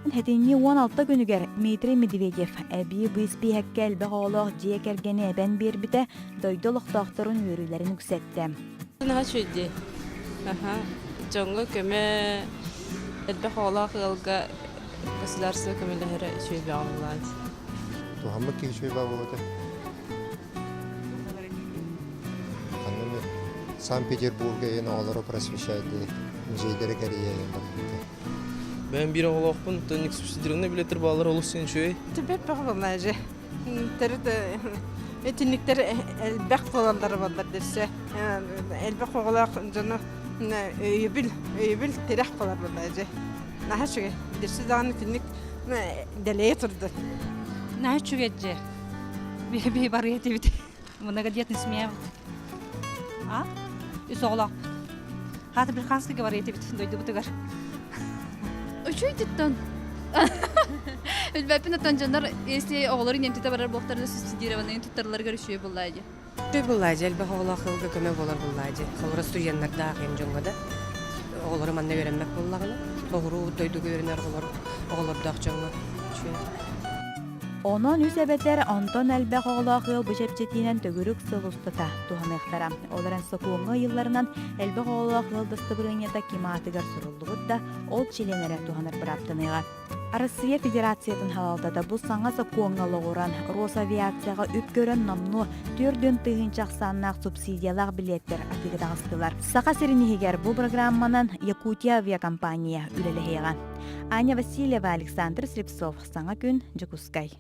Сэтинньи 16 күнүгэр Дмитрий Медведев эбии бу испииһэккэ элбэх оҕолоох дьиэ кэргэни эбэн биэрбитэ дойду олохтоохторун үөрүүлэрин үксэттэ. Наһаа үчүгэй дии. Аха. Дьоҥҥо көмө элбэх оҕолоох ыалга государство көмөлөһөрө үчүгэй бөҕө буолаат. Туһаммыт киһи үчүгэй баа буолуо Ханна Санкт-Петербурга иһин оҕолору просвещайдыы музейдары кэрийэ барбыта. Бэйэм биир оҕолоохпун, оттон субсидированный билеттер бааллар олус син үчүгэй. Түбэт бөҕө буолла же. Төрүт итинниктэр элбэх буолаллар буоллар дессе. Элбэх оҕолоох дьону өйөбүл, өйөбүл тирэх буолар буолла же. Наһаа үчүгэй. Дессе даҕаны итинник дэлэйэ турду. Наһаа үчүгэй же. Би барыа этибит. Многодетный семья. А? Үс оҕолоох. Хаата Бриханскийга барыа этибит дойдубутугар. Үчүй Билбэппин оттон дьоннор если оҕолору иҥэмтитэ барар буолтарына субсидированныйын туттарыларыгар үчүгэй буоллаа дии. Үчүгэй буоллаа дии, элбэх оҕолоох ыалга көмө буолар буоллаа дии. Холобура студеннардаах эн дьоҥҥо да оҕолоро манна үөрэммэт буоллаҕына, соҕуруу дойдуга үөрэнэр оҕолор оҕолордоох дьоҥҥо үчүгэй. Онон үс эбэтэр онтон элбэх оҕолоох ыал бу чэпчэтиинэн төгүрүк сыл устата туһаныахтара. Ол эрэн сокуоҥҥа ыйылларынан элбэх оҕолоох ыал дастабырыанньата ким аатыгар суруллубут да, ол чилиэн эрэ туһанар бырааптаныаҕа. Арассыыйа Федерациятын салалтата бу саҥа сокуоҥҥа олоҕуран, Росавиацияҕа үп көрөн номнуо 4 000 ахсааннаах субсидиялаах билиэттэр атыыга таҕыстылар. Саха сирин иһигэр бу программанан Якутия авиакомпания үлэлэһиэҕэ. Аня Васильева, Александр Слепцов. Саҥа күн, Дьокуускай.